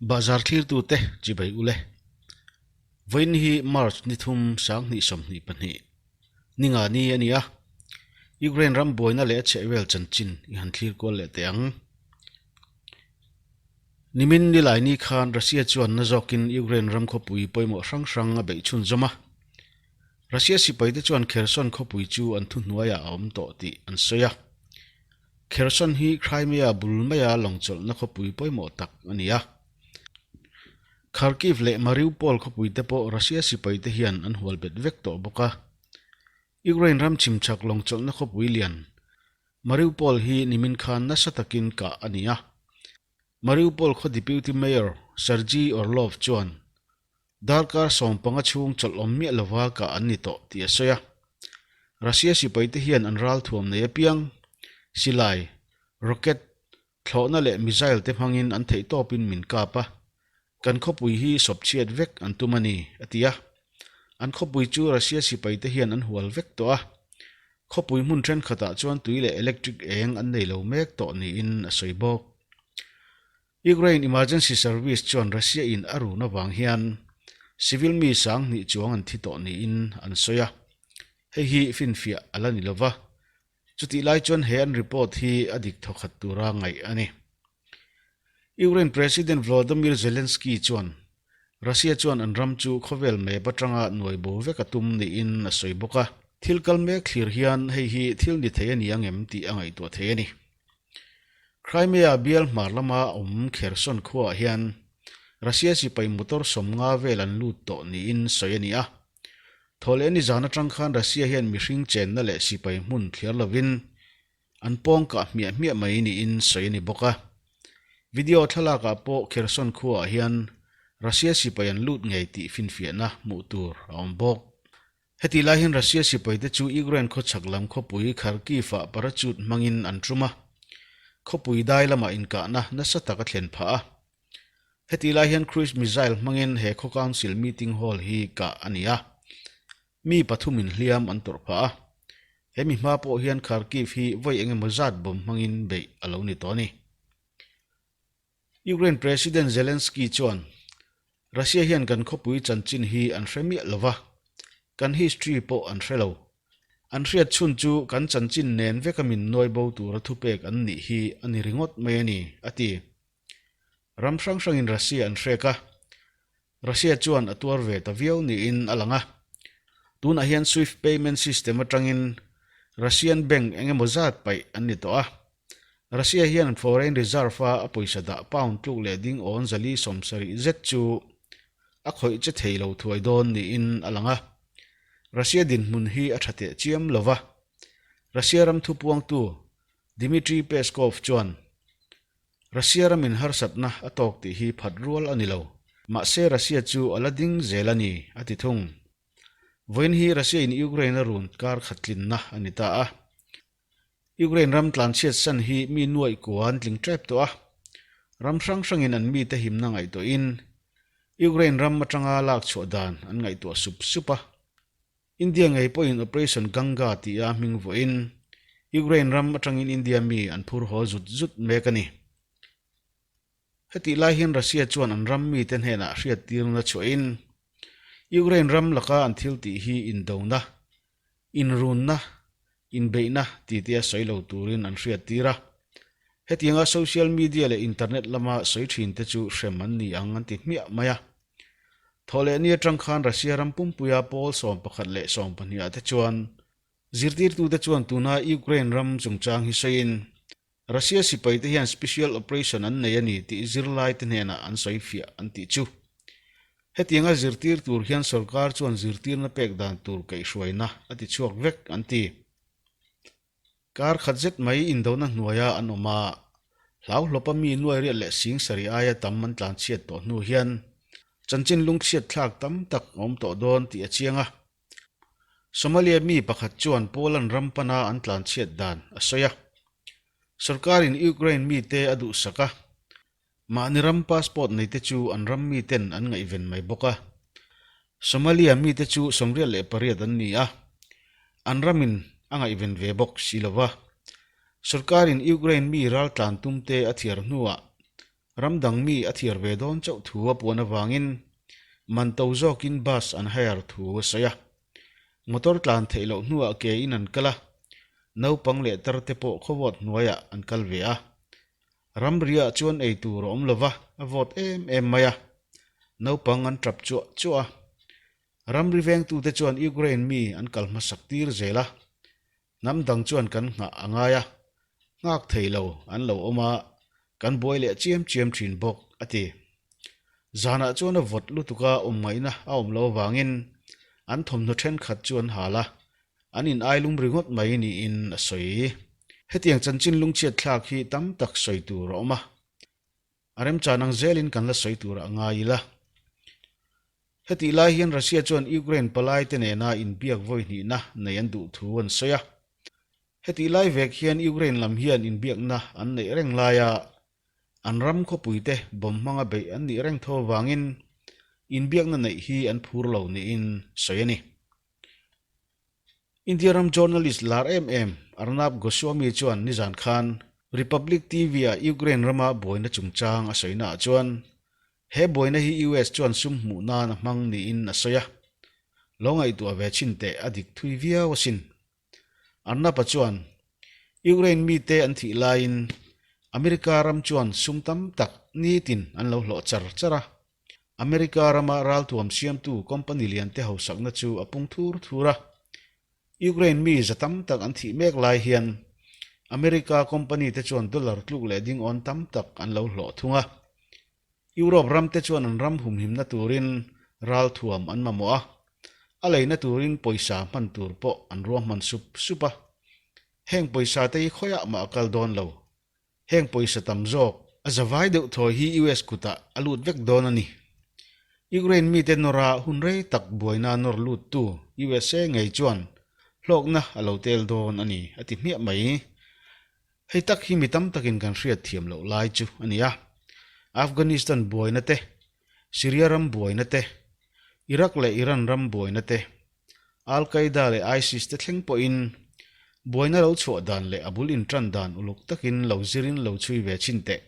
Bahzar thlirtute chibai ule. Vawiin hi March ni thum 20 22 ni nga ni a ni a. Ukraine ram buaina leh a chhehvel chanchin i han thlir kual leh teh ang. Nimin nilai ni khan Russia chuan na zawkin Ukraine ram khawpui pawimawh hrang hrang a beih chhunzawm a. Russia sipaite chuan Kherson khawpui chu an thuhnuaiah a awm tawh tih an sawi a. Kherson hi Crimea bul maia lawngchawlhna khawpui pawimawh tak a ni a. Kharkiv leh Mariupol khawpuite pawh Russia sipaite hian an hual bet vek tawh bawk a. Ukraine ram chhimchhak lawngchawlhna khawpui lian Mariupol hi nimin khan nasa takin kah a ni a. Mariupol khaw Deputy Mayor Sergei Orlov chuan Darkar 15 chhung chawlh awm miah lova kah an ni tawh tih a sawi a. Russia sipaite hian an ralthuam nei apiang, silai, rocket, thlawhna leh missile te hmangin an theihtawpin min kap a, kan khawpui hi sawp chhiat vek an tum a ni, a ti a. An khawpui chu Russia sipaite hian an hual vek tawh a. Khawpui hmun thenkhatah chuan tui leh electric eng an nei lo mek tawh niin a sawi bawk. Ukraine Emergency Service chuan Russia in a run avang hian civil mi 2000 chuang an thi tawh niin an sawi a, hei hi finfiah a la ni lova, chutih lai chuan he an report hi a dik thawkhat tura ngaih a ni. Ukraine President Volodymyr Zelensky chuan Russia chuan an ram chu khawvel map atanga nuai bo vek a tum niin a sawi bawk a, thil kal mek thlir hian hei hi thil ni thei a ni ang em tih a ngaihtuah thei a ni. Crimea bial hmar lama awm Kherson khuaah hian Russia sipai motor 50 vel an lut tawh niin sawi a ni a. Thawhleh ni zan atang khan Russia hian mihring chenna leh sipai hmun thliar lovin an pawng kah hmiah hmiah mai niin sawi a ni bawk a. Video thlalakah pawh Kherson khuaah hian Russia sipai an lut ngei tih finfiahna hmuh tur a awm bawk. Heti lai hian Russia sipaite chu Ukraine khawchhak lam khawpui Kharkiv-ah parachute hmangin an tum a, khawpui dai lamah inkahna nasa tak a thlen phah a. Heti lai hian cruise missile hmangin he khaw council meeting hall hi kah a ni a, mi pathumin hliam an tawrh phah a. He mi hma pawh hian Kharkiv hi vawi engemaw zat bomb hmangin beih a lo ni tawh a ni. Ukraine President Zelensky chuan, Russia hian kan khawpui chanchin hi an hre miah lo va, kan history pawh an hre lo. An hriat chhun chu kan chanchin nen veka min nuai bo tura thupek an nih hi a ni ringawt mai a ni, a ti. Ram hrang hrangin Russia an hrek a, Russia chuan a tuar ve ta viau niin a lang a. Tunah hian Swift payment system atangin Russian bank eng emaw zat paih an ni tawh a. Russia hian foreign reserve-a a pawisa dah pound tluk leh ding awn 470 zet chu a khawih che thei lo thuai dawn niin a lang a. Russia dinhmun hi a tha teh chiam lo va. Russia ram thupuangtu Dmitry Peskov chuan Russia ramin harsatna a tawk tih hi phat rual a ni lo. Mahse Russia chu a la ding zel a ni, a ti thung. Vawiin hi Russia in Ukraine a run kar khat tlinna a ni ta a. Ukraine ram tlanchhiat san hi mi nuaih kua an tling tep tawh a. Ram hrang hrangin an mite himna ngaihtuahin Ukraine ram atanga lak chhuah dan an ngaihtuah sup sup a. India ngei pawhin Operation Ganga tia hming vuahin Ukraine ram atangin India mi an phur haw zut zut mek a ni. Hetih lai hian Russia chuan an ram mite hnenah hriattirna chhuahin Ukraine ram laka an thil tih hi indona, inrunna, inbeihna tih te a sawi lo turin an hriattir a. Hetianga social media leh internet lama sawi thinte chu hrem an ni ang an ti hmiah mai a. Thawhleh ni atang khan Russia ram pumpuia pawl 11 leh 12 ah te chuan zirtirtute chuan tuna Ukraine ram chungchang hi sawiin Russia sipaite hian special operation an nei a ni tih zirlaite hnenah an sawi fiah an tih chu. Hetianga zirtir tur hian sorkar chuan zirtirna pek dan tur kaihhruaina a ti chhuak vek an ti. Kar khat zet mai indona hnuaia an awm a, hlauhlawpa mi nuai riat leh 7000 aia tam an tlanchhiat tawh hnu hian chanchin lungchhiat thlak tam tak a awm tawh dawn tih a chiang a. Somalia mi pakhat chuan Poland ram pana an tlanchhiat dan a sawi a. Sorkarin Ukraine mite a duhsak a, mahni ram passport neite chu an ram miten an ngaihven mai bawk a. Somalia mite chu 98 an ni a, an ramin a ngaihven ve bawk si lo va. Sorkarin Ukraine mi raltlan tumte a thiar hnuah. Ram dang mi a thiar ve dawn chauh thu a puan avangin man to zawkin bus an hire thu a sawi a. Motor tlan theih loh hnuah ke in an kal a, naupang leh tar te pawh khawvawt hnuaiah an kal ve a. Ramriah chuan ei tur a awm lova, a vawt em em mai a. Naupang an tap chuah chuah a. Ramri vengtute chuan Ukraine mi an kal hmasak tir zel a. Hnam dang chuan kan nghah a ngai a, nghak thei lo an lo awm a, kan buai leh chiam chiam thin bawk, a ti. Zanah chuan a vawt lutuka awm ngaihna a awm lo avangin an thawmhnaw thenkhat chu an hal a, an in ailum ringawt mai niin a sawi. Hetiang chanchin lungchhiat thlak hi tam tak sawi tur a awm a, A remchan ang zelin kan la sawi turah ngai ila. Hetih lai hian Russia chuan Ukraine palai te nena inbiak vawi hnihna nei an duh thu an sawi a. Hetih lai vek hian Ukraine lam hian inbiakna an neih reng laia an ram khawpui te bomb hmanga beih an nih reng tho avangin inbiakna neih hi an phur lo niin sawi a ni. India ram journalist lar em em Arnab Goswami chuan nizan khan Republic TV-ah Ukraine rama buaina chungchang a sawinaah chuan he buaina hi US chuan sum hmuh nan a hmang niin a sawi a, lo ngaihtuah ve chhin teh a dik thui viau asin. Arnab-a chuan Ukraine mite an thih laiin America ram chuan sum tam tak nitin an lo hlawh char char a, America rama ralthuam siamtu company liante hausakna chu a pung thur thur a. Ukraine mi za tam tak an thih mek lai hian America company te chuan dollar tluk leh ding awn tam tak an lo hlawh thung a. Europe ram te chuan an ram humhimna turin ralthuam an mamawh a, a leina turin pawisa hman tur pawh an ruahman sup sup a. Heng pawisa te hi khawiah mah a kal dawn lo. Heng pawisa tam zawk a zavai deuh thawi hi US kutah a lut vek dawn a ni. Ukraine mite nawra hun rei tak buaina nawr luttu USA ngei chuan hlawkna a lo tel dawn a ni a ti hmiah mai. Hei tak hi mi tam takin kan hriat thiam loh lai chu a ni a. Afghanistan buaina te, Syria ram buaina te, Iraq leh Iran ram buaina te, Al Qaeda leh ISIS te thleng pawhin buaina lo chhuah dan leh a bul intan dan uluk takin lo zirin lo chhui ve chhin teh.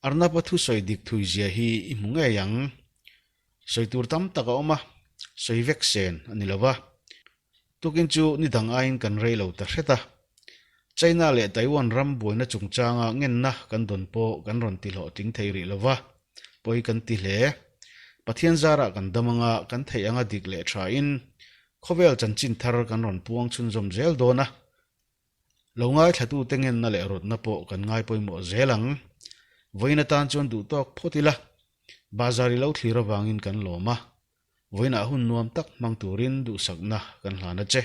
Arnab-a thusawi dik thui zia hi i hmu ngei ang. Sawi tur tam tak a awm a, sawi vek sen a ni lo va. Tukin chu ni dang aiin kan rei lo ta hret a. China leh Taiwan ram buaina chungchanga ngenna kan dawn pawh kan rawn ti hlawhtling thei rih lo va, pawi kan ti hle. Pathian zarah kan dam anga kan theih anga dik leh thain khawvel chanchin thar kan rawn puang chhunzawm zel dawn a. Lo ngaithlatute ngenna leh rawtna pawh kan ngai pawimawh zel ang. Vawiin atan chuan duhtawk phawt ila, bazar i lo thlir avangin kan lawm a, vawiinah hun nuam tak hmang turin duhsakna kan hlan a che.